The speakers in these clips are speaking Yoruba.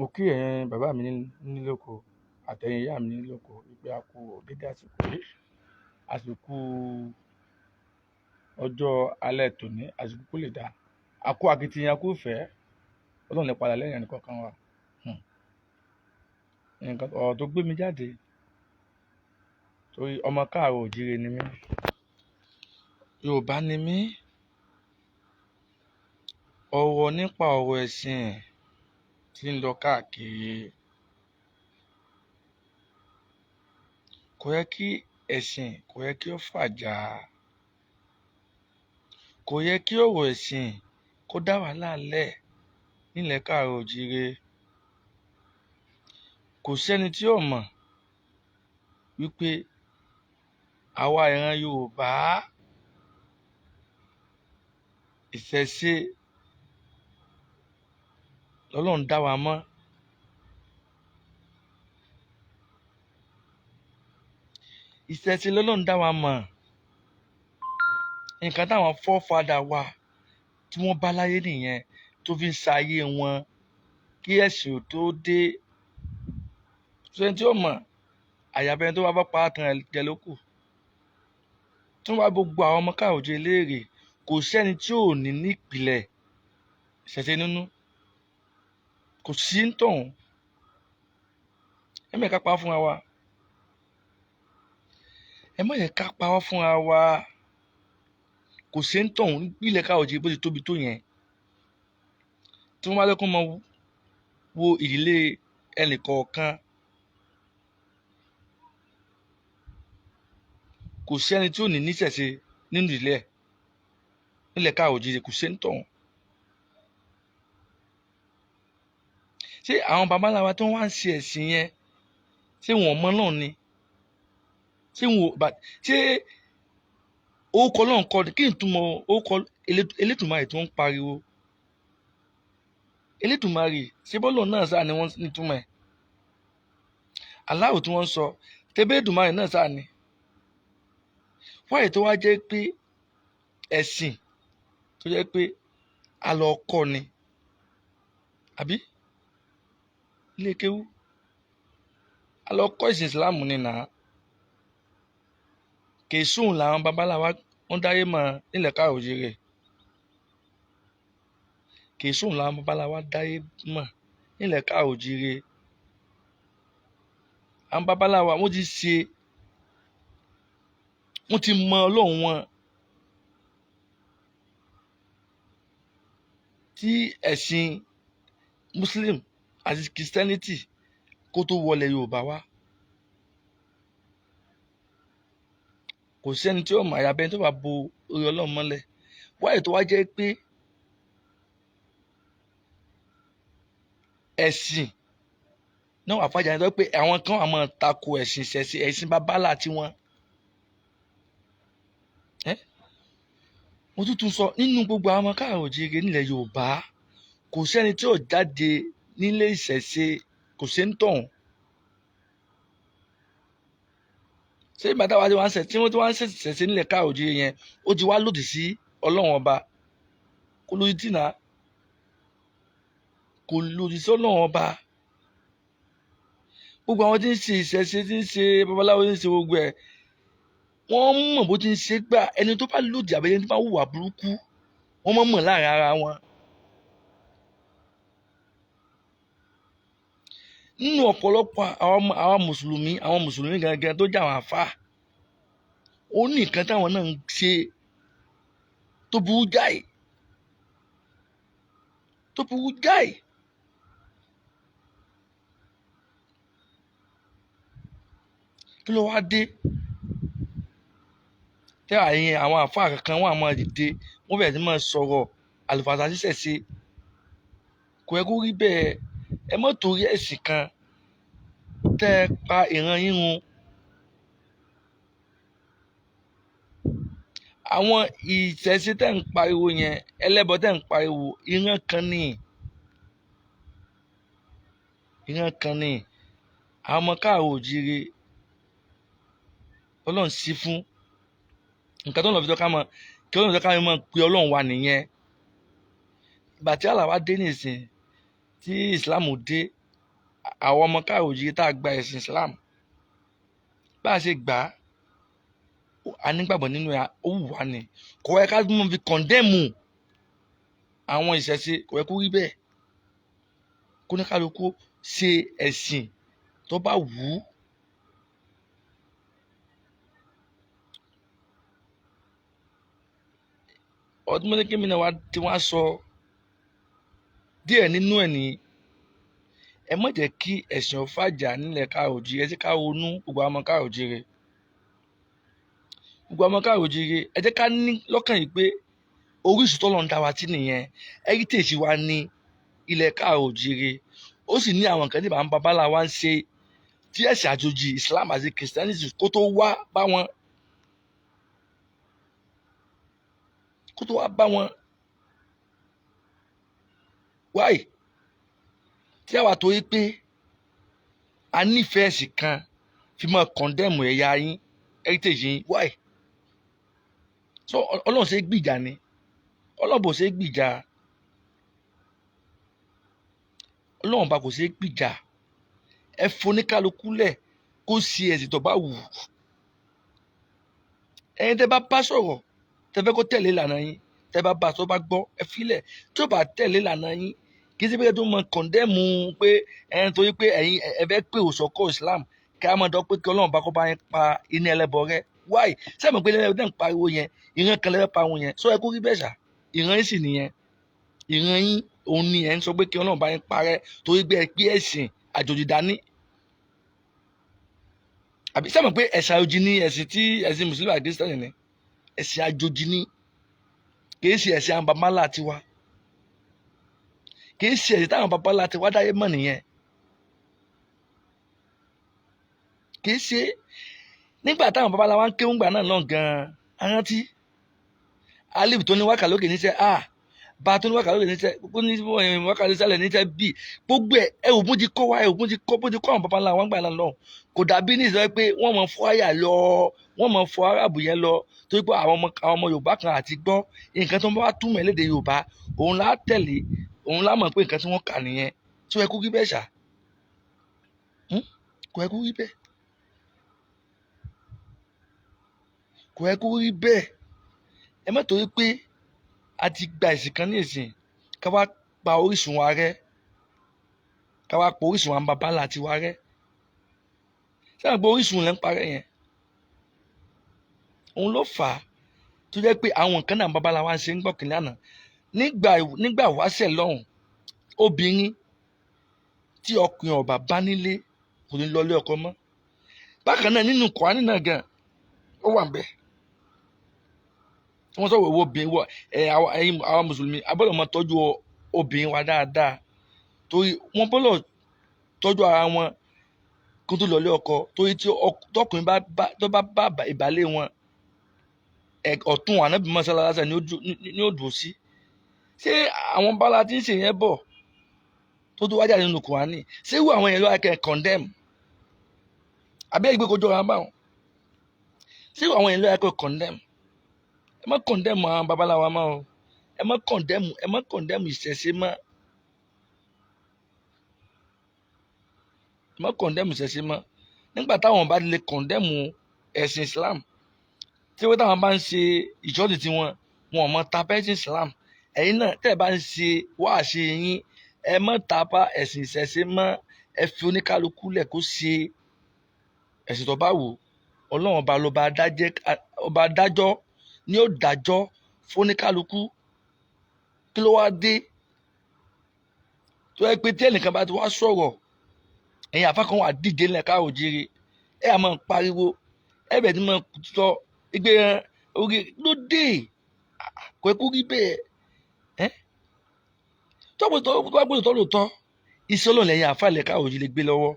Mo kí ẹ̀yin bàbá mi nílé oko àtẹ̀yin ìyá mi nílé oko wípé a kú dédé àsìkò yìí, àsìkò ọjọ́ alẹ́ tòní, àsìkò kó lè dáa. A kú akitiyan, a kú ìfẹ́, Ọlọ́run ní padà lẹ́yìn ẹnì kọ̀ọ̀kan wa. Nǹkan ọ̀rọ̀ tó gbé mi jáde torí ọmọ káàárọ̀ oòjíire ni mí, Yorùbá ni mí. Ọ̀rọ̀ nípa ọ̀rọ̀ ẹ̀sìn tí ń lọ káàkiri, kò yẹ kí ẹ̀sìn, kò yẹ kí ó fàjà, kò yẹ kí ọ̀rọ̀ ẹ̀sìn kó dá wàhálà lẹ̀ nílẹ̀ káàárọ̀ oòjíire. Kò sẹ́ni tí ò mọ̀ wípé àwa ìran Yorùbá, ìṣẹ̀ṣe lọ́lọ́run dá wa mọ́. Ìṣẹ̀ṣe lọ́lọ́run dá wa mọ̀. Nǹkan táwọn forefather wa tí wọ́n bá láyé nìyẹn tó fi ń ṣayé wọn kí ẹ̀sìn ò tó dé. Kò sẹ́ni tí ò mọ̀, àyàfi ẹni tó bá pa á tan jẹ ló kù. Tí wọ́n bá gbogbo àwọn ọmọ káàárọ̀ oòjíire léèrè, kò sẹ́ni tí ò ní ní ìpìlẹ̀ ìṣẹ̀ṣe nínú. Kò sí ń tọ̀hún. Ẹ má jẹ́ ká parọ́ fúnra wa. Ẹ má jẹ́ ká parọ́ fúnra wa. Kò sí ń tọ̀hún bí ilẹ̀ káàárọ̀ oòjíire bó ti tóbi tó yẹn. Tí wọ́n bá fẹ́ kó mọ wo ìdílé ẹnì kọ̀ọ̀kan, kò sí ẹni tí ò ní ní ìṣẹ̀ṣe nínú ìdílé ẹ̀ nílẹ̀ káàárọ̀ oòjíire, kò sí ń tọ̀hún. Ṣé àwọn baba ńlá wa tí wọ́n wá ń ṣe ẹ̀sìn yẹn, ṣé wọn ò mọ Ọlọ́run ni? Ṣé wọn ò bá ṣé orúkọ Ọlọ́run kọ́ ni? Kí ni ìtumọ̀ orúkọ Elédùmarè tí wọ́n ń pariwo? Elédùmarè, ṣé bọ́lọ̀ náà sáà ni wọ́n ní ìtumọ̀ ẹ̀? Aláwo tí wọ́n ń sọ, tẹ́bí Elédùmarè náà sáà ni. Wáyé tó wá jẹ́ pé ẹ̀sìn tó jẹ́ pé a lọ kọ́ ni, àbí? Ilé kéwú. A lọ kọ́ ìsìn Ìsìlámù ni nàá. Kì í sóhun làwọn baba ńlá wa ń dáyé mọ́ nílẹ̀ káàárọ̀ oòjíire. Kì í sóhun làwọn baba ńlá wa dáyé mọ̀ nílẹ̀ káàárọ̀ oòjíire. Àwọn baba ńlá wa wọ́n ti ṣe, wọ́n ti mọ Ọlọ́run wọn. Tí ẹ̀sìn Muslim àti Christianity kó tó wọlé Yorùbá wá. Kò sí ẹni tí ó mọ̀, àyàfi ẹni tó bá bo orí Ọlọ́run mọ́lẹ̀. Wáyé tó wá jẹ́ pé ẹ̀sìn náà wà fàjà nítorí pé àwọn kan wà máa tako ẹ̀sìn ìṣẹ̀ṣe, ẹ̀sìn baba ńlá tiwọn. Mo tún sọ nínú gbogbo àwọn ọmọ káàárọ̀ oòjíire nílẹ̀ Yorùbá, kò sí ẹni tí ò jáde nílé ìṣẹ̀ṣe, kò sí ń tọ̀hún. Ṣé ìgbà táwa ti wá ń ṣẹ̀, tí wọ́n ti wá ń ṣẹ̀ṣẹ̀ nílẹ̀ káàárọ̀ oòjíire yẹn, ó ti wá lòdì sí Ọlọ́run ọba. Kò lòdì tí náà. Kò lòdì sí Ọlọ́run ọba. Gbogbo àwọn tí ń ṣe ìṣẹ̀ṣe, tí ń ṣe babaláwo, tí ń ṣe gbogbo ẹ̀, wọ́n mọ̀ bó ti ń ṣe gbà. Ẹni tó bá lòdì àbí ẹni tó bá hùwà burúkú, wọ́n mọ̀ mọ̀ láàrin ara wọn. Nínú ọ̀pọ̀lọpọ̀ àwọn mùsùlùmí, àwọn mùsùlùmí gangan tó jẹ́ àwọn àfáà, ó ní nǹkan táwọn náà ń ṣe tó burú jáì, tó burú jáì. Kí ló wá dé? Tẹ́ àyìn àwọn àfáà kankan wọ́n á máa dìde, wọ́n bẹ̀rẹ̀ sí máa sọ̀rọ̀ àlùfàǹsá ṣíṣẹ̀ṣe. Kò yẹ kó rí bẹ́ẹ̀. Ẹ má torí ẹ̀sìn kan tẹ́ ẹ pa ìran yín run. Àwọn ìṣẹ̀ṣe tẹ́ ń pariwo yẹn, ẹlẹ́bọ tẹ́ ń pariwo, ìran kan ni. Ìran kan ni. Àwọn ọmọ káàárọ̀ oòjíire Ọlọ́run sí fún. Nǹkan tó ń lọ fi tọ́ ká mọ̀, kí Ọlọ́run tọ́ ká mọ̀ pé Ọlọ́run wà nìyẹn. Ìgbà tí Allah wá dé nísìn, tí Islam dé, Àwọn ọmọ káàró òjìrè tá a gba ẹ̀sìn Islam, bá a ṣe gbà á, a nígbàgbọ́ nínú ẹ̀, ó wù wá ni. Kò yẹ ká mọ̀ fi condemn àwọn ìṣẹ̀ṣe, kò yẹ kó rí bẹ́ẹ̀. Kó ní kálukú ṣe ẹ̀sìn tó bá wù ú. Ọdún mọ́lẹ́kẹ́ kémi náà tí wọ́n á sọ díẹ̀ nínú ẹ̀ ní, ẹ má jẹ́ kí ẹ̀sìn ó fàjà nílẹ̀ káàró òjíire. Ẹ jẹ́ ká ronú, gbogbo àwọn ọmọ káàró òjíire, gbogbo àwọn ọmọ káàró òjíire, ẹ jẹ́ ká ní lọ́kàn yìí pé orísun tọ́lọ́run dá wa sí nìyẹn. Heritage wa ní ilẹ̀ káàró òjíire. Ó sì ní àwọn nǹkan tí bàbá bàbá wa ń ṣe tí ẹ̀sìn àjòjì Islam àti Christianity kó tó wá bá wọn, kó tó wá bá wọn. Wáyé tí àwa tó yí pé a nífẹ̀ẹ́ ẹ̀sìn kan fi máa condemn ẹ̀yà yín, heritage yín, wáyé? So Ọlọ́run ṣe é gbìjà ni? Ọlọ́run bò ṣe é gbìjà. Ọlọ́run bá kò ṣe é gbìjà. Ẹ foníkálukú lẹ̀ kó ṣe ẹ̀sìn tó bá wù ú. Ẹ̀yin tẹ́ bá bá sọ̀rọ̀, tẹ́ fẹ́ kó tẹ̀lé ìlànà yín, tẹ́ bá bá tó bá gbọ́, ẹ filẹ̀. Tí ó bá tẹ̀lé ìlànà yín, kì í ṣe pé tó mọ condemn pé ẹ̀yin torí pé ẹ̀yin ẹ fẹ́ pè òṣọ́kọ̀ Islam, kí a máa dán pé kí Ọlọ́run bá kó bá yín pa iná ẹlẹ́bọ rẹ́. Why? Sẹ́mi pé ẹlẹ́bọ tẹ̀ ń pariwo yẹn, ìran kan lẹ́fẹ̀ẹ́ pariwo yẹn, sọ ẹ kó rí bẹ́ẹ̀ ṣá. Ìran yín sì nìyẹn. Ìran yín òun ni ẹ̀ ń sọ pé kí Ọlọ́run bá yín parẹ́ torí pé ẹ pé ẹ̀sìn àjòjì dání. Àbí sẹ́mi pé ẹ̀sìn àjòjì ni ẹ̀sìn tí ẹ̀sìn mùsùlùmí àti kírísítẹ́nì ni? Ẹ̀sìn àjòjì ni, kì í ṣe ẹ̀sìn àwọn baba ńlá tiwa, kì í ṣe ẹ̀sìn táwọn baba ńlá tiwa dáyé mọ̀ nìyẹn. Kì í ṣe nígbà táwọn baba ńlá wa ń kéwú ńgbà náà lọ́n gan-an. Arántí alif tó ní wákà lókè níṣẹ́ a, bá tó ní wákà lókè níṣẹ́, gbogbo ní wákà níṣẹ́ níṣẹ́ bí gbogbo ẹ̀. Ẹ ògùn ti kọ́ wa, ẹ ògùn ti kọ́ bó ti kọ́ àwọn baba ńlá wa ńgbà náà lọ́n. Kò dàbí ní ìsọ pé wọ́n mọ̀ fọ́ àyà lọ, wọ́n mọ̀ fọ́ arábù yẹn lọ, torí pé àwọn ọmọ Yorùbá kan àti gbọ́ nǹkan tó ń bá túmọ̀ lédè Yorùbá, òun lá tẹ̀lé, òun lá mọ̀ pé nǹkan tí wọ́n kà nìyẹn. Tí ó yẹ kó rí bẹ́ẹ̀ ṣá, kò yẹ kó rí bẹ́ẹ̀, kò yẹ kó rí bẹ́ẹ̀. Ẹ má torí pé a ti gba ẹ̀sìn kan ní ìsìn ká wá pa orísun wa rẹ́, ká wá pa orísun àwọn baba ńlá tiwa rẹ́. Ṣé àwọn orísun lẹ́ ń parẹ́ yẹn? Òun ló fà á tó jẹ́ pé àwọn nǹkan náà baba ńlá wa ń ṣe ń gbọ̀kìnlẹ̀ àná. Nígbà wáṣẹ̀ lọ́hùn, obìnrin tí ọkùnrin ọ̀bà bá nílé kò ní lọlé ọkọ mọ́. Bákan náà nínú Kùránì náà gan, ó wà ńbẹ̀. Wọ́n sọ̀rọ̀ owó obìnrin wọ ẹ̀ àwọn mùsùlùmí a gbọ́dọ̀ máa tọ́jú obìnrin wa dáadáa, torí wọ́n gbọ́dọ̀ tọ́jú ara wọn kó tó lọlé ọkọ, torí tí tọkùnrin tó bá bá ìbálé wọn, ọ̀tún Ànábì Mùsá lásán ni ó dùn sí. Ṣé àwọn bala tí ń ṣe yẹn bọ̀ tó tó wájà nínú Kùránì? Ṣé irú àwọn yẹn ló wá kẹ́ condemn? Àbí ẹgbẹ́ kojú ọ̀rọ̀ báwọn? Ṣé irú àwọn yẹn ló wá kẹ́ condemn? Ẹ má condemn àwọn babaláwa mọ́ o. Ẹ má condemn, ẹ má condemn ìṣẹ̀ṣe mọ́. Ẹ má condemn ìṣẹ̀ṣe mọ́. Nígbà táwọn bá lè condemn ẹ̀sìn Islam, tí wọ́n táwọn bá ń ṣe ìjọ́sìn tiwọn, wọn ò mọ ta ẹ̀sìn Islam. Ẹ̀yin náà tẹ́ ẹ bá ń ṣe wáàsí yín, ẹ má tapa ẹ̀sìn ìṣẹ̀ṣe mọ́. Ẹ fi oníkálukú lẹ̀ kó ṣe ẹ̀sìn tó bá wù. Ọlọ́run ọba lọba ọba dájọ́ ni ó dájọ́ fóníkálukú. Kí ló wá dé tó yẹ pé tí ẹnìkan bá ti wá sọ̀rọ̀, ẹ̀yin àfa kan wà díje nílẹ̀ káàró jíire, ẹ à máa pariwo, ẹ bẹ̀ tí máa sọ ìgbé orí ló dé, kò kú rí bẹ́ẹ̀. Ẹ́ tọ́pọ̀ tó bá gbọ́dọ̀ tọ́ lóòótọ́, iṣẹ́ Ọlọ́run lẹ́yìn àfa ilẹ̀ káàró jíire gbé lọ́wọ́.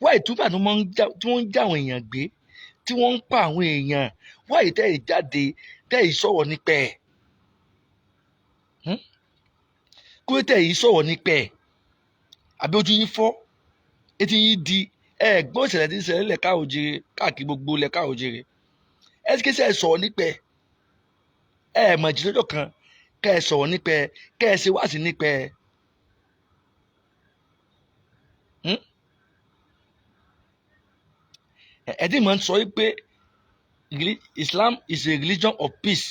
Wá ìtúbà tí wọ́n ń já àwọn èèyàn gbé, tí wọ́n ń pa àwọn èèyàn, wá ìtẹ́ ìjáde tẹ́ ì sọ̀rọ̀ nípa ẹ̀. Kó tẹ́ ì sọ̀rọ̀ nípa ẹ̀, àbí ojú yín fọ́, etí yín di, ẹ gbọ́ ìṣẹ̀lẹ̀ tí ń ṣẹlẹ̀ lẹ̀ káàró jíire káàkiri gbogbo lẹ̀ káàró jíire. Ẹ ti ké sẹ́ ẹ sọ̀rọ̀ nípa ẹ̀, ẹ mọ̀ jí lọ́jọ́ kan kẹ́ ẹ sọ̀rọ̀ nípa ẹ̀, kẹ́ ẹ ṣe wáàsí nípa ẹ̀. Ẹ tí mo ń sọ yìí pé Islam is a religion of peace.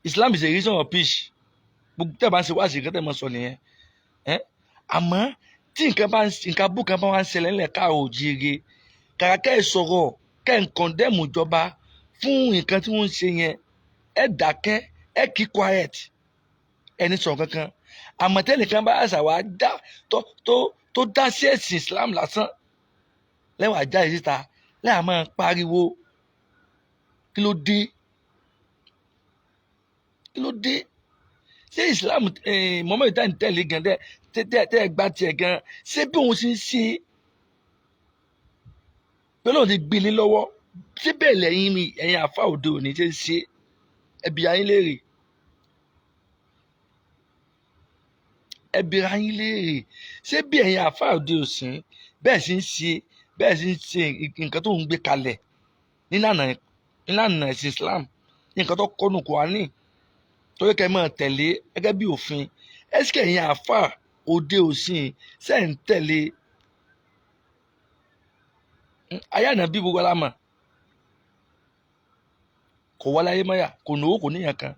Islam is a religion of peace. Gbogbo tẹ́ ẹ bá ń ṣe wáàsí, nǹkan tẹ́ ẹ máa sọ nìyẹn. Ẹ́ àmọ́ tí nǹkan bá ń nǹkan bú kan bá wá ń ṣẹlẹ̀ ńlẹ̀ káàró òjíire, kàkà kẹ́ ẹ sọ̀rọ̀, kẹ́ ẹ ń condemn ìjọba fún nǹkan tí wọ́n ń ṣe yẹn, ẹ dákẹ́, ẹ keep quiet, ẹni sọ̀rọ̀ kankan. Àmọ́ tẹ́nìkan bá àṣà wá dá tó tó tó dá sí ẹ̀sìn Islam lásán, lẹ́wàá jáde síta, lẹ́wàá máa pariwo. Kí ló dé? Kí ló dé? Ṣé Islam Muhammad tá n tẹ̀lé gan, tẹ́ tẹ́ tẹ́ gba tiẹ̀ gan, ṣé bí òun ṣe ń ṣe pẹ̀lú òun ti gbélé lọ́wọ́, ṣé bẹ́ẹ̀ lẹ́yìn mi, ẹ̀yin àfa òde òní ṣe ń ṣe? Ẹbí ayín léèrè, ẹbí ayín léèrè, ṣé bí ẹ̀yin àfa òde òsín bẹ́ẹ̀ ṣe ń ṣe, bẹ́ẹ̀ ṣe ń ṣe nǹkan tó ń gbé kalẹ̀ nílànà ẹ̀sìn Islam, nǹkan tó kọ́nu Kùránì tó yẹ kẹ́ ẹ máa tẹ̀lé gẹ́gẹ́ bí òfin ẹ̀sìkẹ̀, ẹ̀yin àfa òde òsín ṣe ń tẹ̀lé ayé ànábì? Gbogbo alámọ̀ kò wá láyé mọ́yà, kò náwó, kò níyàn kan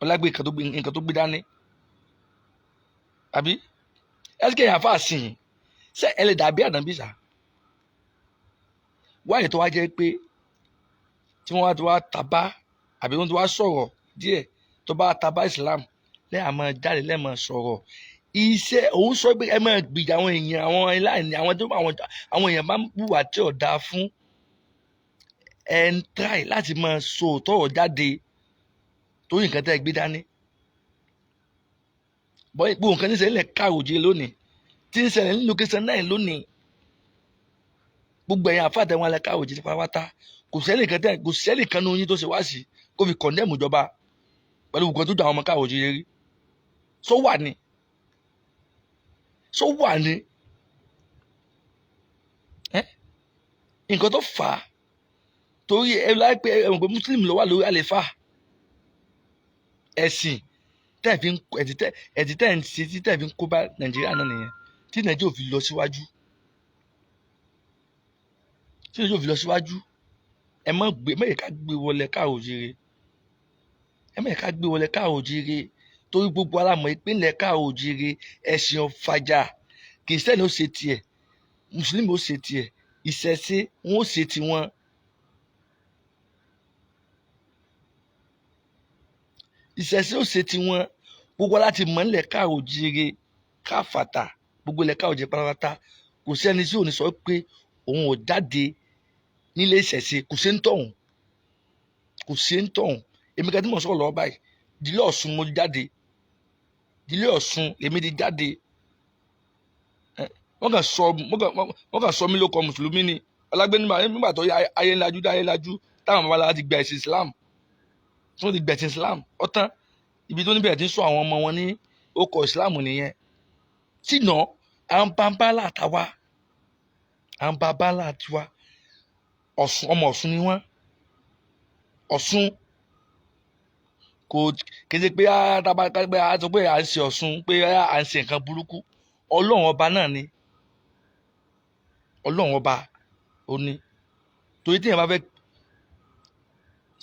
ọlágbé nǹkan tó gbé dání àbí ẹ̀sìkẹ̀ ẹ̀yin àfa sìn ṣe ẹ lè dàbí ànábì sá wáyé tó wá jẹ́ pé tí wọ́n wá ti wá tabá àbí wọ́n ti wá sọ̀rọ̀ díẹ̀ tó bá tabá Islam, lẹ́yìn àmọ́ jáde lẹ́ẹ̀mọ́ sọ̀rọ̀ iṣẹ́ òun sọ pé ẹ máa gbìjà àwọn èèyàn, àwọn aláìní, àwọn tó àwọn èèyàn bá ń hùwà tí ò dáa fún. Ẹ ń try láti máa sọ òótọ́ ọ̀rọ̀ jáde torí nǹkan tẹ́ ẹ gbé dání bọ́. Gbogbo nǹkan tí ń ṣẹlẹ̀ káàròjì lónìí, tí ń ṣẹlẹ̀ ní location náà lónìí, gbogbo ẹ̀yin àfáà tẹ̀wọ́n alẹ́ káàròjì pátápátá, kò sẹ́lẹ̀ kan tẹ́, kò sẹ́lẹ̀ kan ní oyin tó ṣe wá sí kó fi condemn ìjọba pẹ̀lú nǹkan tó dùn àwọn ọmọ káàròjì rí. Sọ wà ní, sọ wà ní ẹ nǹkan tó fà á torí ẹ láìpẹ́ ẹ mọ̀ pé Muslim ló wà lórí àlefa ẹ̀sìn tẹ́ fi ń ẹ̀sìn tẹ́ ń ṣe tí tẹ́ fi ń kó bá Nàìjíríà náà nìyẹn, tí Nàìjíríà ò fi lọ síwájú, tí Nàìjíríà ò fi lọ síwájú. Ẹ má gbé, ẹ má yẹ ká gbé wọlé káàró jíire, ẹ má yẹ ká gbé wọlé káàró jíire, torí gbogbo alámọ̀ ìpínlẹ̀ káàró jíire, ẹ̀sìn ọ̀fàjà. Kìrìsìtẹ́nì ó ṣe tiẹ̀, mùsùlùmí ó ṣe tiẹ̀, ìṣẹ̀ṣe wọn ó ṣe tiwọn. Ìṣẹ̀ṣe ó ṣe tiwọn. Gbogbo láti mọ̀ nílẹ̀ káàró jíire káfàtà, gbogbo ilẹ̀ káàró jíire pátápátá, kò sẹ́ni tí ò ní sọ pé òun ò jáde nílé ìṣẹ̀ṣe. Kò sí ń tọ̀hún, kò sí ń tọ̀hún. Èmi kan tí mo sọ̀rọ̀ lọ́wọ́ báyìí, ìdílé Ọ̀ṣun mo ti jáde, ìdílé Ọ̀ṣun lèmi ti jáde. Wọ́n kàn sọ mí lóko mùsùlùmí ni ọlágbé nígbà tó ayé ńlájú dé, ayé ńlájú táwọn babaláwa ti gba ẹ̀sìn Islam, tí wọ́n ti gba ẹ̀sìn Islam ọ̀tán, ibi tó níbẹ̀rẹ̀ ti ń sọ àwọn ọmọ wọn ní orúkọ Islam nìyẹn. Tìǹà àwọn bàbá làtàwá, àwọn bàbá làtiwa Ọ̀ṣun, ọmọ Ọ̀ṣun ni wọ́n. Ọ̀ṣun kò kéde pé pé a sọ pé à ń ṣe Ọ̀ṣun, pé à ń ṣe nǹkan burúkú. Ọlọ́run ọba náà ni, Ọlọ́run ọba ó ní torí tí èèyàn bá fẹ́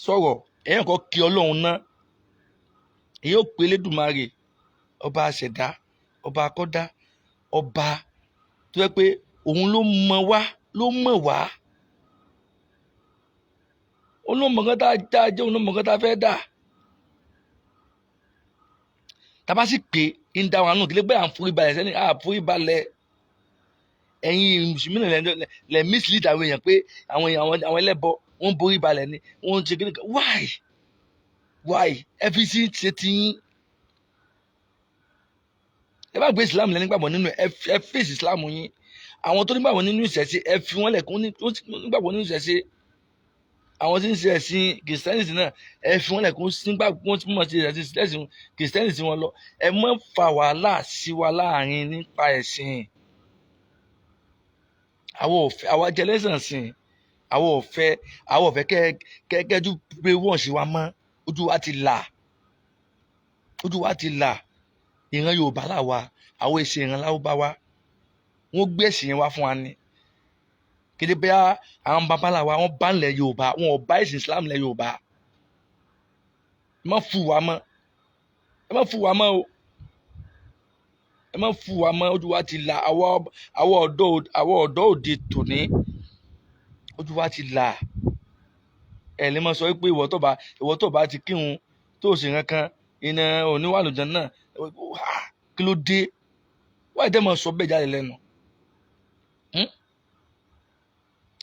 sọ̀rọ̀, èèyàn kọ́ kí Ọlọ́run náà, èèyàn ó pe Elédùmarè, ọba àṣẹ̀dá, ọba akọ́dá, ọba tó yẹ pé òun ló mọ̀ wá, ló mọ̀ wá, òun ló mọ̀ nǹkan tá a jẹ́, òun ló mọ̀ nǹkan tá a fẹ́ dà. Tá a bá sì pé ń dá wa nù kí ló pé à ń forí balẹ̀ sẹ́ni, à forí balẹ̀. Ẹ̀yin mùsùlùmí náà lẹ̀ mislead àwọn èèyàn pé àwọn èèyàn, àwọn ẹlẹ́bọ, wọ́n ń borí balẹ̀ ni, wọ́n ń ṣe kíni kan. Why, why? Ẹ fi sí ṣe ti yín. Ẹ bá gbé Islam lẹ́ni gbàgbọ́ nínú ẹ, ẹ fèsì Islam yín. Àwọn tó nígbàgbọ́ nínú ìṣẹ̀ṣe, ẹ fi wọ́n lẹ̀ kó nígbàgbọ́ nínú ìṣẹ̀ṣe. Àwọn tí ń ṣe ẹ̀sìn kìrìsìtẹ́nì náà, ẹ fi wọ́n lẹ̀ kó nígbà kó mọ̀ sí ẹ̀sìn kìrìsìtẹ́nì sí wọn lọ. Ẹ má fa wàhálà sí wa láàrin nípa ẹ̀sìn. Àwọn ò fẹ́, àwa generation sìn, àwọn ò fẹ́ kẹ́ kẹ́jú pé wọ́n ṣe wa mọ́. Ojú wa ti là. Ojú wa ti là. Ìran Yorùbá là wa, àwọn èsì ìran Lárúbáwá, wọ́n gbé ẹ̀sìn yẹn wá fún wa ni. Kéde bẹ́ẹ̀, àwọn babalá wa, wọ́n bá ńlẹ̀ Yorùbá, wọn ò bá ẹ̀sìn Islam lẹ̀ Yorùbá. Ẹ má fù wá mọ́, ẹ má fù wá mọ́ o, ẹ má fù wá mọ́. Ojú wa ti là. Àwọn ọ̀dọ́ òde tòní, ojú wa ti là. Ẹ lè máa sọ pé ìwọ tó bá ti kírun tó sì kankan iná oníwàlùjọ náà. Kí ló dé wáyé tẹ́ máa sọ bẹ́ẹ̀ jáde lẹ́nu?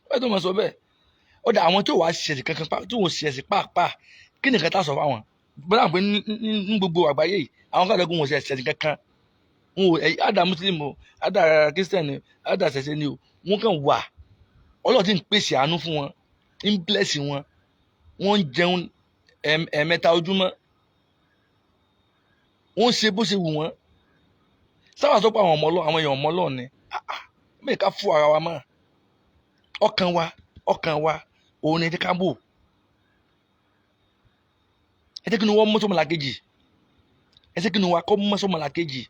Wáyé tó máa sọ bẹ́ẹ̀? Ó dà, àwọn tó wàá ṣẹ̀sìn kankan tí wọ́n ṣẹ̀sìn pàápàá, kí nìkan tá a sọ fáwọn bọ́lá pé ní gbogbo àgbáyé yìí, àwọn kan lẹ́kùn wọn ṣẹ̀sìn kankan, wọn ò àdà Muslim o, àdà Christian o, àdà ṣẹ̀ṣẹ̀ ni o, wọn kàn wà. Ọlọ́run ti ń pèsè àánú fún wọn, ń bless wọn, wọ́n ń jẹun ẹ̀ẹ̀mẹ́ta ojúmọ́, wọ́n ń ṣe bó ṣe wù wọ́n. Sábà sọ pé àwọn ọmọ Ọlọ́run, àwọn èèyàn ọmọ Ọlọ́run ni mẹ́ẹ̀ ká fún ara wa mọ́. Ọkàn wa, ọkàn wa òun ni ẹ jẹ́ ká bò. Ẹ jẹ́ kí ni wọ́n mọ́ sọ́mọlàkejì, ẹ jẹ́ kí ni wọ́n kọ́ mọ́ sọ́mọlàkejì.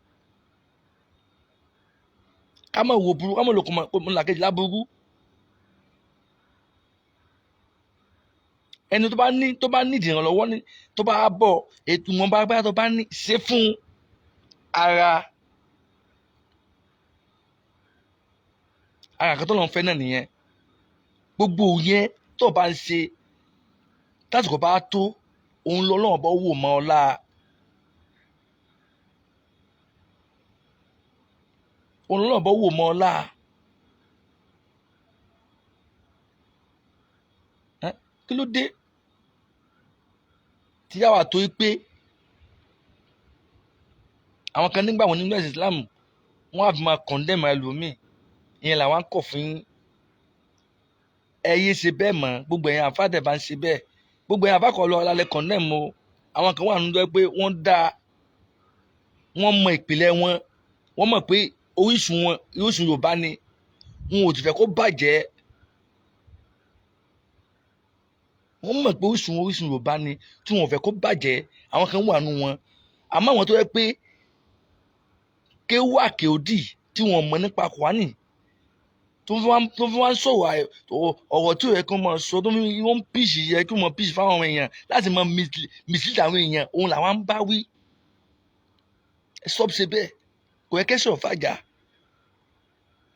Ká má wo burú, ká má lò kọ́mọlàkejì láburú. Ẹni tó bá ní ìdìrànlọ́wọ́ ní tó bá bọ̀, ètò wọn bá bá tó bá ní ṣe fún ara kan tó lọ́n fẹ́ náà nìyẹn. Gbogbo yẹn tó bá ń ṣe, tásìkò bá tó, òun lọ́lọ́run bá wò mọ́ ọ láa. Òun lọ́lọ́run bá wò mọ́ ọ láa. Kí ló dé tí yàrá tó yí pé àwọn kan nígbà wọn nínú ẹ̀sìn Islam, wọ́n á fi máa condemn ẹlòmíì? Ìyẹn làwọn kọ̀ fún yín. Ẹ yé ṣe bẹ́ẹ̀ mọ́. Gbogbo ẹ̀yin àfáà tẹ̀ bá ń ṣe bẹ́ẹ̀, gbogbo ẹ̀yin àfáà kọ́ lọ lálẹ́ condemn o. Àwọn kan wà nínú ẹ pé wọ́n dá, wọ́n mọ ìpìlẹ̀ wọn, wọ́n mọ̀ pé orísun wọn orísun Yorùbá ni, wọn ò sì fẹ́ kó bàjẹ́. Wọ́n mọ̀ pé orísun Yorùbá ni, tí wọn ò fẹ́ kó bàjẹ́. Àwọn kan wà nínú wọn. Àmọ́ àwọn tó yẹ pé kéwú àkéòdì tí wọn mọ̀ nípa Kùránì, tó fi wá ń sọ̀rọ̀ ọ̀rọ̀ tí ò yẹ kí wọ́n máa sọ, tó fi wọ́n ń pìṣì yẹ kí wọ́n máa pìṣì fáwọn èèyàn láti máa mislead àwọn èèyàn, òun làwọn ń bá wí. Stop ṣe bẹ́ẹ̀. Kò yẹ kẹ́sìn ò fàjà,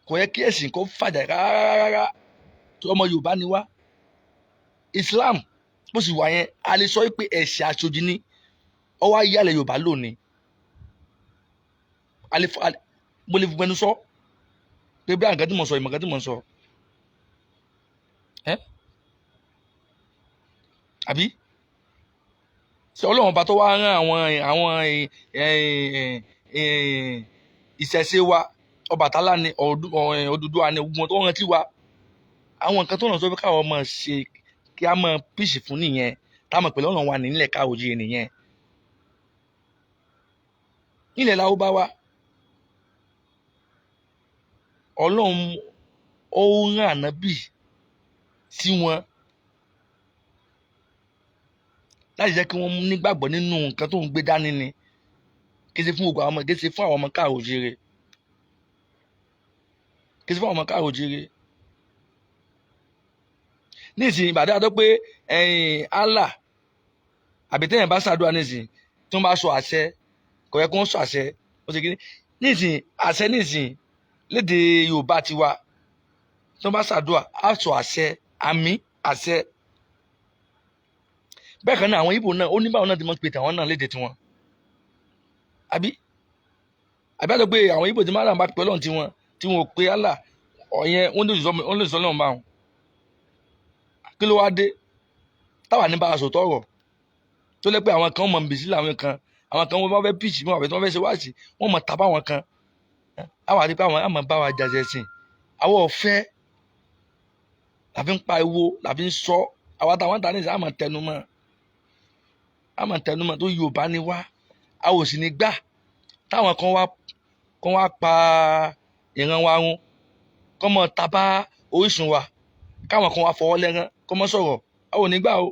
kò yẹ kí ẹ̀sìn kó fàjà rárá. Tó ọmọ Yorùbá ni wá. Islam bó sì wà yẹn, a lè sọ pé ẹ̀sìn àṣojì ni ọwọ́ ayé alẹ́ Yorùbá lónìí. Mo lè gbẹnu sọ pé bí àǹkan tí mo sọ, ìmọ̀ kan tí mo sọ ẹ́ àbí ṣé Ọlọ́run ọba tó wá rán àwọn ìṣẹ̀ṣe wa, Ọbàtálá ni, Odùduwà ni, ogun tó rántí wa, àwọn nǹkan tó ràn sọ pé káwọn máa ṣe kí a máa píṣì fún nìyẹn, táwọn pẹ̀lú ọ̀nà wa nílẹ̀ káwòjì nìyẹn. Nílẹ̀ Lárúbáwá, Ọlọ́run ó rán ànábì sí wọn láti jẹ́ kí wọ́n nígbàgbọ́ nínú nǹkan tó ń gbé dání ni. Kì í ṣe fún gbogbo àwọn ọmọ, kì í ṣe fún àwọn ọmọ káàró-oòjíire, kì í ṣe fún àwọn ọmọ káàró-oòjíire. Nísìnyí, ìbàdàn àdó pé ẹ̀yìn Allah àbí tẹ́yìn bá ṣàdúrà nísìnyí, tí wọ́n bá sọ àṣẹ, kò yẹ kí wọ́n sọ àṣẹ. Ó ṣe kí nísìnyí àṣẹ nísìnyí lédè Yorùbá tiwa, tí wọ́n bá ṣàdúrà á sọ àṣẹ, àmì àṣẹ. Bẹ́ẹ̀ kan náà àwọn Ìgbò náà, ó ní báwọn náà ti mọ̀ pé tàwọn náà lédè tiwọn. Àbí àti pé àwọn Ìgbò tí máa ń bá pẹ́ lọ́n tiwọn tí wọn ò pe Allah ọ̀yẹn, wọ́n lè sọ lọ́n bá wọn. Kí ló wá dé táwa ní bá a sòtọ́ ọ̀rọ̀ tó lẹ́ pé àwọn kan mọ̀ nbìsí làwọn kan, àwọn kan wọ́n bá fẹ́ píìsì wọn àbí tí wọ́n fẹ́ ṣe wáàsí, wọ́n mọ̀ tàbá àwọn kan. Àwọn àti pé àwọn àmọ̀ bá wa jàjẹ̀ sìn, àwọn ọ̀fẹ́ làfi ń pariwo, làfi ń sọ. Àwọn táwọn ta ní ìsìn àmọ̀ tẹnumọ́, àmọ̀ tẹnumọ́ tó Yorùbá ni wá. A ò sì ní gbà táwọn kan wá pa ìran wa run, kọ́ mọ̀ tàbá orísun wa, káwọn kan wá fọwọ́ lẹ́rán kọ́ mọ́ sọ̀rọ̀. A ò ní gbà o,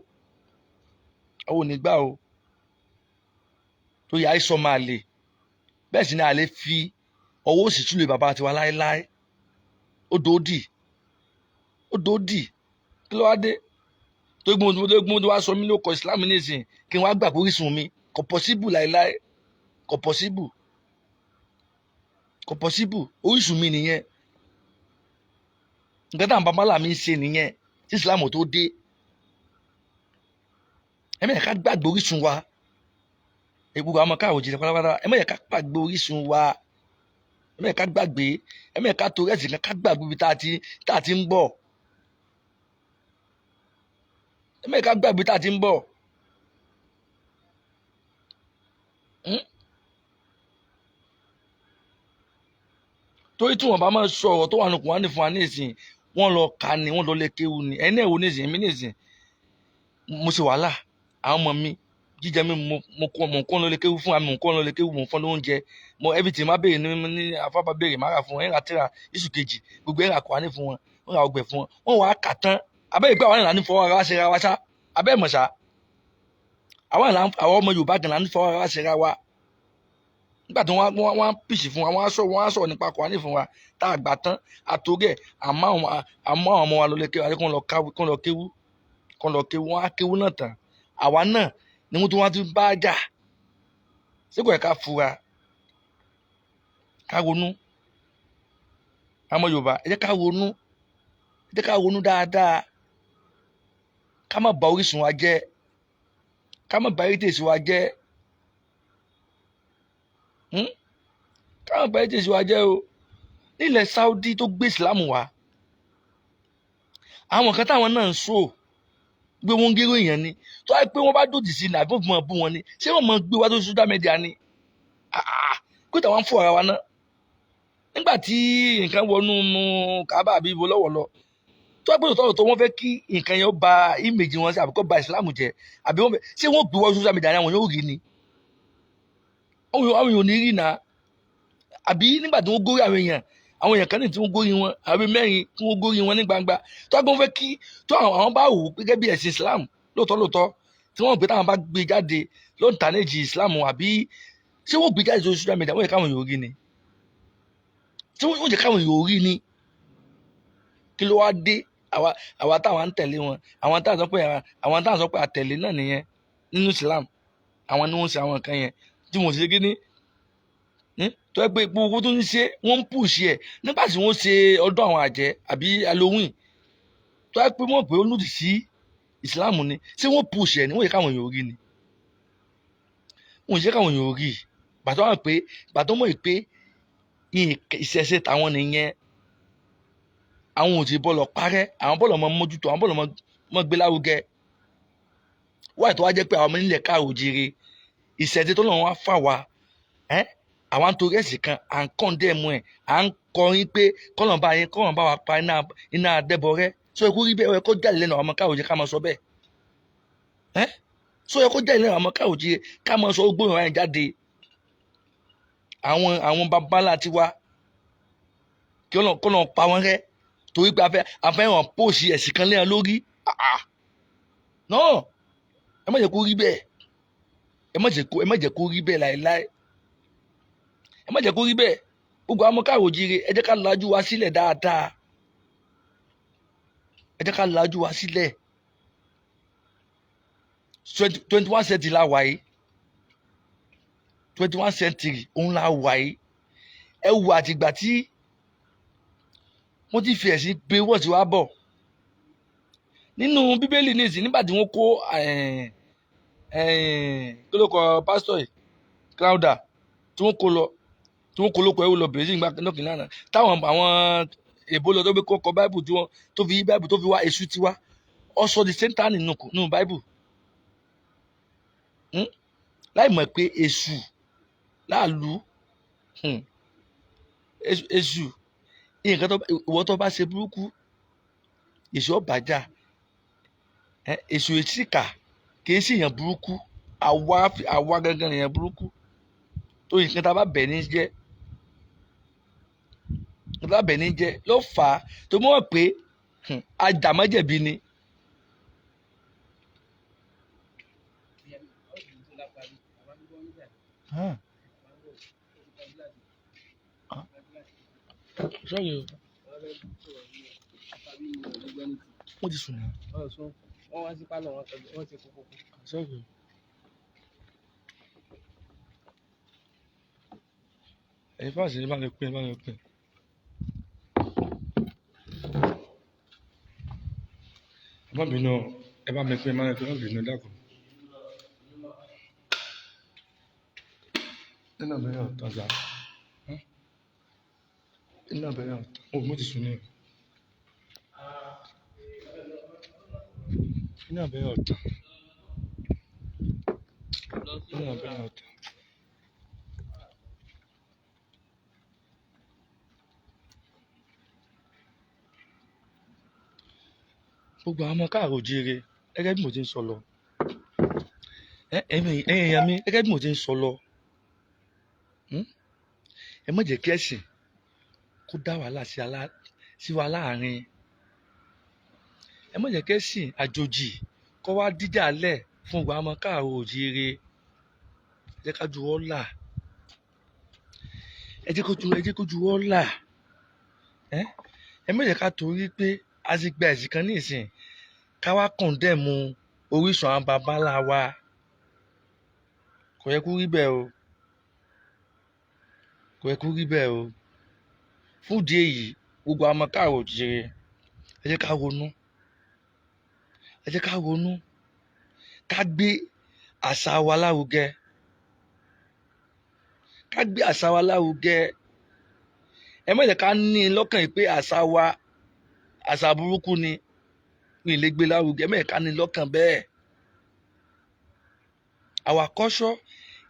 a ò ní gbà o. Tó yẹ àìsàn máa lè bẹ́ẹ̀ sì ni a lè fi ọwọ́ òsì túlẹ̀ bàbá tiwa láéláé. Ó dòódì, ó dòódì. Kí ló wá dé tó gbọ́n tó gbọ́n tó wá sọ mí ló kọ Islam nísìnyí, kí n wá gbà pé orísun mi kò possible láéláé? Kò possible, kò possible. Orísun mi nìyẹn. Nǹkan táwọn babalá mi ń ṣe nìyẹn tí Islam tó dé. Ẹ má yẹ ká gbàgbé orísun wa. Gbogbo àwọn ọmọ káàró jìnnà pátápátá, ẹ má yẹ ká gbàgbé orísun wa. Ẹ má yẹ ká gbàgbé. Ẹ má yẹ ká torí ẹ̀sìn kan ká gbàgbé ibi tá a ti ń bọ̀. Ẹ má yẹ ká gbàgbé tá a ti ń bọ̀. Torí tí wọn bá máa sọ ọ̀rọ̀ tó wà nù Kùránì fún wa nísìn, wọ́n lọ kà ní, wọ́n lọ lé kéwu ni. Ẹni náà wò nísìn, èmi nísìn, mo ṣe wàhálà àwọn ọmọ mi, jíjẹ mi, mo kọ́, mo kọ́ lọ lé kéwu fún wa, mo kọ́ lọ lé kéwu, mo fọ́n lóúnjẹ, mo everything má béèrè ní afábá béèrè má rà fún wọn, ẹ̀ rà tíra iṣu kejì gbogbo, ẹ̀ rà Kùránì fún wọn, wọ́n rà ọgbẹ̀ fún wọn, wọ́n wàá kà tán. Abẹ́ ìgbà àwọn ìlànà fọwọ́ ara wa ṣe ra wa ṣá. Abẹ́ ìmọ̀ ṣá, àwọn ọmọ Yorùbá gan la ń fọwọ́ ara wa ṣe ra wa. Nígbà tí wọ́n á pìsì fún wa, wọ́n á sọ̀rọ̀ nípa Kùránì fún wa tá a gbà tán, àtòrí ẹ̀ àmọ́ àwọn ọmọ wa lọ lè kéwú, kó lọ káwé, kó lọ kéwú, kó lọ kéwú. Wọ́n á kéwú náà tán, àwa náà ni wọ́n tún wá tún bá jà. Ṣé kò yẹ ká fura, ká ronú? Àmọ́ Yorùbá, ẹ jẹ́ ká ronú, ẹ jẹ́ ká ronú dáadáa, ká má bà orísun wa jẹ́, ká má bà heritage wa jẹ́. Ká má bà heritage wa jẹ́ o. Nílẹ̀ Saudi tó gbé Islam wá, àwọn kan táwọn náà ń sọ gbé wọn gérò èèyàn ni, tó wáyé pé wọ́n bá dòdì sí ní àbí wọ́n fi máa bú wọn ni, ṣé wọ́n máa gbé wá tó social media ni? Kó táwọn ń fọ ara wa náà nígbà tí nǹkan wọnú Kaaba àbí ibo lọ́wọ́ lọ, tó wáyé pé tòótọ́ tó wọ́n fẹ́ kí nǹkan yẹn ó ba image wọn sí àbí kó ba Islam jẹ́, àbí wọ́n fẹ́, ṣé wọ́n gbé wá social media ni àwọn yóò rí ni? Àwọn èèyàn ò ní rí náà. Àbí nígbà tí wọ́n górí àwọn èèyàn, àwọn èèyàn kan ní tí wọ́n górí wọn, àbí mẹ́rin tí wọ́n górí wọn ní gbangba, tó wá gbọ́n fẹ́ kí tó àwọn bá wò gẹ́gẹ́ bí ẹ̀sìn Islam lóòótọ́ lóòótọ́ tí wọ́n gbé, táwọn bá gbé jáde ló ń tànẹ́jì Islam, àbí ṣé wọ́n gbé jáde sórí social media, wọ́n yẹ káwọn èèyàn rí ni? Tí wọ́n jẹ́ káwọn èèyàn rí ni? Kí ló wá dé àwa táwa ń tẹ̀lé wọn, àwọn táwọn sọ pé àtẹ̀lé náà nìyẹn nínú Islam, àwọn ni wọ́n ń ṣe àwọn nǹkan yẹn tí wọ́n ṣe kí ni tó yẹ pé gbogbo tó ń ṣe, wọ́n ń pùṣì ẹ̀ nígbà tí wọ́n ṣe ọdún àwọn àjẹ́ àbí Halloween, tó yẹ pé wọ́n pè ó lòdì sí Islam ni, ṣé wọ́n pùṣì ẹ̀ ni? Wọ́n yẹ káwọn èèyàn rí ni? Wọ́n yẹ káwọn èèyàn rí. Gbàtọ́ wà pé gbàtọ́ mọ̀ pé ìṣẹ̀ṣe tàwọn nìyẹn, àwọn ò ti bọ́ọ̀lù parẹ́, àwọn bọ́ọ̀lù ọmọ mójútó, àwọn bọ́ọ̀lù ọmọ gbé lárugẹ. Wáyé tó wá jẹ́ pé àwọn ọmọ nílẹ̀ káàró jíire, ìṣẹ̀ṣe tó lọ́wọ́ wá fà wá ẹ́, àwọn torí ẹ̀sìn kan à ń kọ́ndẹ̀mù ẹ̀, à ń kọrin pé kọ́nà bá yẹn, kọ́nà bá wa pa iná adẹ́bọrẹ́. Sọ yẹ kó rí bẹ́ẹ̀? Ó yẹ kó jáde lẹ́nu àwọn ọmọ káàró jíire ká máa sọ bẹ́ẹ̀ ẹ́? Sọ yẹ kó jáde lẹ́nu àwọn ọmọ káàró jíire ká máa sọ gbóyún ayé jáde? Àwọn babalá tiwa, kí ọ̀nà pa wọ́n rẹ́ torí pé a fẹ́ hàn póòsì ẹ̀sìn kan léyàn lórí. No, ẹ má jẹ́ kó rí bẹ́ẹ̀. Ẹ má jẹ́ kó rí bẹ́ẹ̀ láéláé. Ẹ má jẹ́ kó rí bẹ́ẹ̀. Gbogbo àwọn káàró jíire, ẹ jẹ́ ká lajú wa sílẹ̀ dáadáa. Ẹ jẹ́ ká lajú wa sílẹ̀. 21 century la wà yìí. 21 century òun la wà yìí. Ẹ wo àtìgbà tí wọ́n ti fi ẹ̀sìn pé wọ́n ti wá bọ̀ nínú Bíbélì nísìnyí, nígbà tí wọ́n kó kí ló kọ pásítọ̀ yìí, Crowther, tí wọ́n kó lọ, tí wọ́n kó lóko ẹrú lọ Brazil nígbà náà náà, táwọn àwọn èbó lọ tó fi kọ́ báìbù, tí wọ́n tó fi báìbù tó fi wá èṣù tiwa, ó sọ di sẹ́ńtánì nínú báìbù, láì mọ̀ pé èṣù láàlú, èṣù nǹkan tó ìwọ tó bá ṣe burúkú, èṣù ọ̀bàjá, èṣù èsìkà kìí sì yàn burúkú. Àwa gangan yàn burúkú tó nǹkan tá a bá bẹ̀ ní jẹ́, nǹkan tá a bá bẹ̀ ní jẹ́ ló fà á tó mọ̀ pé ajàmọ́jẹ̀bi ni. Sorry o. Wọ́n ti sùn náà. Wọ́n wá sí pálọ̀ wọn, wọ́n ti kú kúkú. Sorry o. Ẹ̀yin fáàsì ní bá mi pín, bá mi pín. Ẹ má bínú, ẹ bá mi pín, ẹ má mi pín, ẹ má bínú, dákun. Iná bẹ̀rẹ̀ ọ̀tàn sá. Iná bẹ̀rẹ̀ ọ̀tàn. Ó mo ti sùn ní. Iná bẹ̀rẹ̀ ọ̀tàn. Iná bẹ̀rẹ̀ ọ̀tàn. Gbogbo àwọn ọmọ káàró òjíire gẹ́gẹ́ bí mo ti ń sọ lọ. Ẹ̀yin èèyàn mi, gẹ́gẹ́ bí mo ti ń sọ lọ. Ẹ má jẹ́ kí ẹ̀sìn kó dá wàhálà sí wa láàrin. Ẹ má jẹ́ kí ẹ̀sìn àjòjì kó wá díjà lẹ̀ fún gbogbo àwọn ọmọ káàró òjíire. Ẹ jẹ́ ká juwọ́ là. Ẹ jẹ́ kó juwọ́ là. Ẹ má jẹ́ ká torí pé a ti gba ẹ̀sìn kan ní ìsìn ká wá kọ̀ndẹ̀mù orísun àwọn baba ńlá wa. Kò yẹ kó rí bẹ́ẹ̀ o. Kò yẹ kó rí bẹ́ẹ̀ o. Fún ìdí èyí, gbogbo àwọn ọmọ káàró òjíire, ẹ jẹ́ ká ronú. Ẹ jẹ́ ká ronú. Ká gbé àṣà wa lárugẹ. Ká gbé àṣà wa lárugẹ. Ẹ má jẹ́ ká ní lọ́kàn yìí pé àṣà wa, àṣà burúkú ni, mi lè gbé lárugẹ. Ẹ má jẹ́ ká ní lọ́kàn bẹ́ẹ̀. Our culture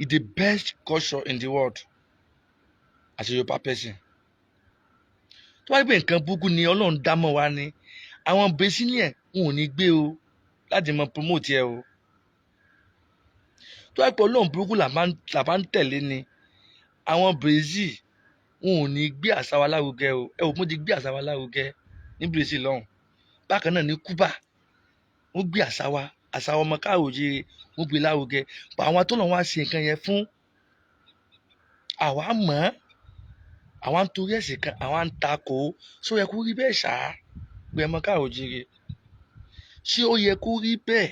is the best culture in the world as a Yoruba person. Tó bá jẹ́ pé nǹkan burúkú ni Ọlọ́run dá mọ́ wa ni, àwọn Brazilian wọn ò ní gbé o láti mọ promote ẹ o. Tó bá jẹ́ pé Ọlọ́run burúkú là bá ń tẹ̀lé ni, àwọn Brazil wọn ò ní gbé àṣà wa lárugẹ o. Ẹ wò, mo ti gbé àṣà wa lárugẹ ní Brazil lọ́hùn. Bákan náà ní Cuba, wọ́n gbé àṣà wa, àṣà ọmọ káàró òjíire, wọ́n gbé lárugẹ. But àwọn tó lọ́n wá ṣe nǹkan yẹn fún, àwa mọ̀ ọ́n, àwa ń torí ẹ̀sìn kan, àwa ń takò ó. Ṣé ó yẹ kó rí bẹ́ẹ̀ ṣá? Gbé ọmọ káàró òjíire. Ṣé ó yẹ kó rí bẹ́ẹ̀?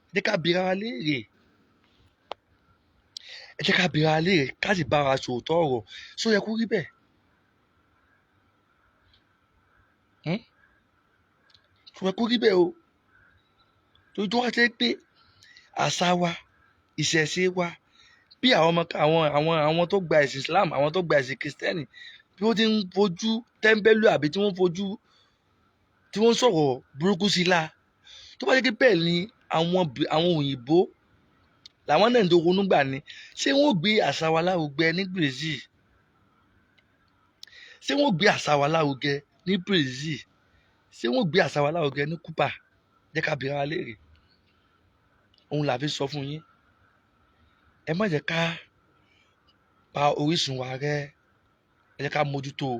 Ẹ jẹ́ ká bi ara wa léèrè. Ẹ jẹ́ ká bi ara wa léèrè, ká sì bá ara sòótọ́ ọ̀rọ̀. Ṣé ó yẹ kó rí bẹ́ẹ̀? Ṣé ó yẹ kó rí bẹ́ẹ̀ o? Torí tó wá ṣe pé àṣà wa, ìṣẹ̀ṣe wa, bí àwọn ọmọ àwọn àwọn àwọn tó gba ẹ̀sìn Islam, àwọn tó gba ẹ̀sìn Kristẹni, bí wọ́n ti ń fojú tẹ́ńbẹ́lú àbí tí wọ́n fojú tí wọ́n ń sọ̀rọ̀ burúkú sí la. Tó bá jẹ́ pé bẹ́ẹ̀ ni àwọn òyìnbó làwọn náà ń ronú gbà ni, ṣé wọ́n ó gbé àṣà wa lárugẹ ní Brazil? Ṣé wọ́n ó gbé àṣà wa lárugẹ ní Brazil? Ṣé wọ́n ó gbé àṣà wa lárugẹ ní Cuba? Jẹ́ ká bi ara wa léèrè. Òun là fi sọ fún yín. Ẹ má jẹ́ ká pa orísun wa rẹ́. Ẹ jẹ́ ká mójútó o.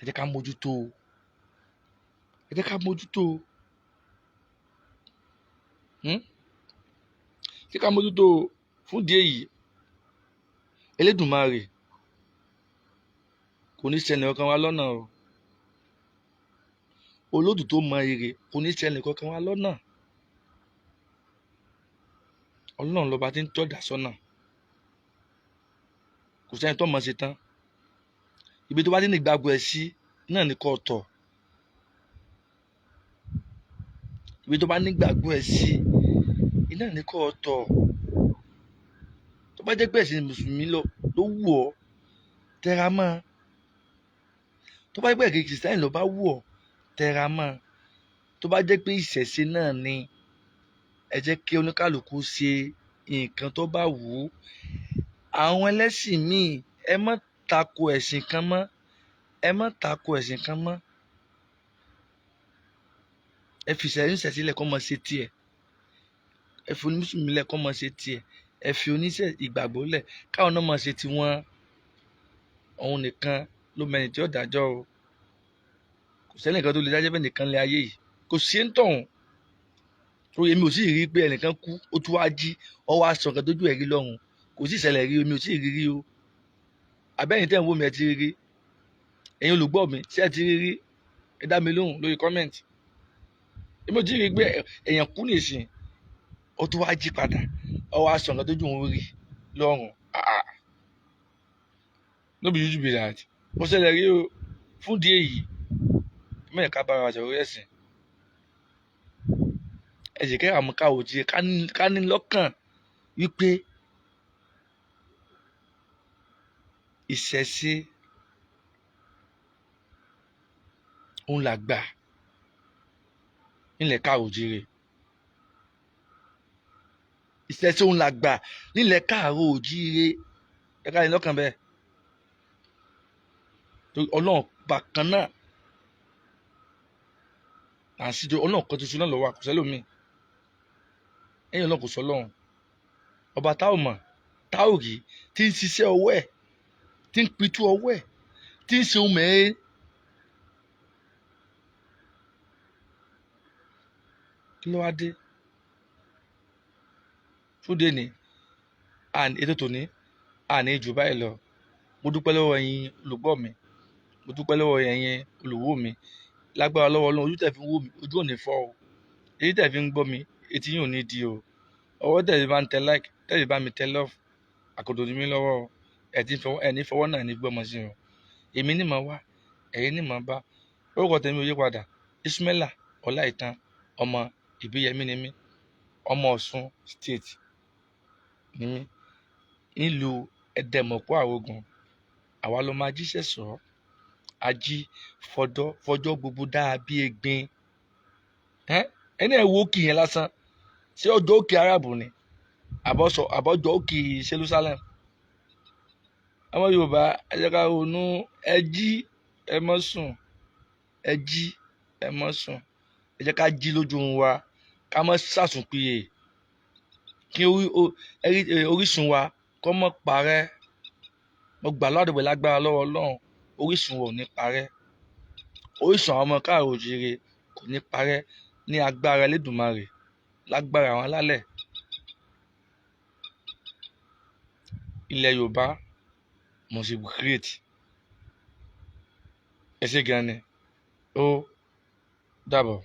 Ẹ jẹ́ ká mójútó o. Ẹ jẹ́ ká mójútó o. Ẹ jẹ́ ká mójútó o. Fún ìdí èyí, Elédùmarè kò ní ṣe ẹnìkankan wa lọ́nà o. Olódù tó mọ ire kò ní ṣe ẹnìkankan wa lọ́nà. Ọlọ́run lọba tí ń tọ́jà sọ́nà. Kò sẹ́ni tó mọ̀ ṣe tán. Ibi tó bá ti ní ìgbàgbọ́ ẹ sí náà ni kò tọ̀. Ibi tó bá ní ìgbàgbọ́ ẹ sí iná ni kò tọ̀. Tó bá jẹ́ pé ẹ̀sìn Mùsùlùmí ló wù ọ́, tẹra mọ́. Tó bá jẹ́ pé ẹ̀sìn Kìrìsìtẹ́nì ló bá wù ọ́, tẹra mọ́. Tó bá jẹ́ pé ìṣẹ̀ṣe náà ni, ẹ jẹ́ kí oníkálukú ṣe nǹkan tó bá wù ú. Àwọn ẹlẹ́sìn míì, ẹ má tako ẹ̀sìn kan mọ́. Ẹ má tako ẹ̀sìn kan mọ́. Ẹ fi ìṣẹ̀ṣe sílẹ̀ kó máa ṣe tiẹ̀. Ẹ fi onímùsùlùmí lẹ̀ kó máa ṣe tiẹ̀. Ẹ fi oníṣẹ́ ìgbàgbọ́ lẹ̀ káwọn náà máa ṣe tiwọn. Òun nìkan ló mọ ẹni tí ó dájọ́ o. Kò sẹ́ni kan tó lè dájọ́ bẹ́ẹ̀ nìkan lé ayé yìí. Kò sí ń tọ̀hún. Torí èmi ò sì rí pé ẹnìkan kú, ó tún wá jí, ó wá sọ nǹkan tójú ẹ̀ rí lọ́run. Kò sì ṣẹlẹ̀ rí, èmi ò sì rí rí o. Àbẹ́yìn tẹ́ ń wò mí, ẹ ti rí rí? Ẹ̀yin olùgbọ́ mi, ṣé ẹ ti rí rí? Ẹ dá mi lóhùn lórí comment. Èmi ò tí ì rí pé èèyàn kú nìsín, ó tún wá jí padà, ó wá sọ nǹkan tójú òun rí lọ́run. Ah, no be juju be that. Ó ṣẹlẹ̀ rí o. Fún ìdí èyí, mẹ́rin ká bára wa sọ̀rọ̀ ẹ̀sìn. Ẹ jẹ́ kí àwọn káwọ́ jí ká ní lọ́kàn wípé ìṣẹ̀ṣe òun là gbà nílẹ̀ káàró òjíire. Ìṣẹ̀ṣe òun là gbà nílẹ̀ káàró òjíire. Ẹ ká ní lọ́kàn bẹ́ẹ̀. Torí Ọlọ́run bákan náà là ń síjọ. Ọlọ́run kan tuntun náà lọ́wọ́ àkọsẹ́ lómi. Ẹ̀yìn Ọlọ́run kò sọ Ọlọ́run. Ọba tá ò mọ̀, tá ò rí, tí ń ṣiṣẹ́ ọwọ́ ẹ̀, tí ń pitú ọwọ́ ẹ̀, tí ń ṣe ohun mẹ́ẹ́. Kí ló wá dé? Fúdé ni and ètò tòní àní jù báyìí lọ. Mo dúpẹ́ lọ́wọ́ ẹ̀yin olùgbọ́ mi, mo dúpẹ́ lọ́wọ́ ẹ̀yin olùwò mi. Lágbára lọ́wọ́ Ọlọ́run, ojú tẹ̀ fi ń wò mí, ojú ò ní fọ́ o. Etí tẹ̀ fi ń gbọ́ mi, etí yín ò ní di o. Ọwọ́ tẹ̀ fi bá ń tẹ like, tẹ̀ fi bá mi tẹ love, àkòtò ní mi lọ́wọ́ o. Ẹ̀ ti fọwọ́, ẹ̀ ní fọwọ́ náà ní gbọ́mọ sí o. Èmi ní màá wá, ẹ̀yin ní màá bá. Orúkọ tèmi ò yí padà. Ismaila Ọláìtàn ọmọ Ìbíyẹmí ni mí. Ọmọ Ọ̀ṣun State ni mí. Nílùú Ẹdẹmọ̀kú Àrògùn. Àwa ló máa jíṣẹ́ sọ. Ají fọdọ́ fọjọ́ gbogbo dáa bí egbin. Ẹni ẹ̀ wo òkè yẹn lásán. Ṣé ọjọ́ òkè Árábù ni? Àbọ̀sọ àbọ̀jọ́ òkè Jerusalem. Ọmọ Yorùbá, ẹ jẹ́ ká ronú. Ẹ jí, ẹ mọ́ sùn. Ẹ jí, ẹ mọ́ sùn. Ẹ jẹ́ ká jí lójú oorun wa, ká mọ́ sàsùnpìyè. Kí orísun wa kó mọ́ parẹ́. Mo gbà ládùúgbò lágbára lọ́wọ́ Ọlọ́run, orísun wa ò ní parẹ́. Orísun àwọn ọmọ káàró òjíire kò ní parẹ́ ní agbára Elédùmarè, lágbára àwọn alálẹ̀. Ilẹ̀ Yorùbá must be great. Ẹ ṣé gan ni. Ó dàbọ̀.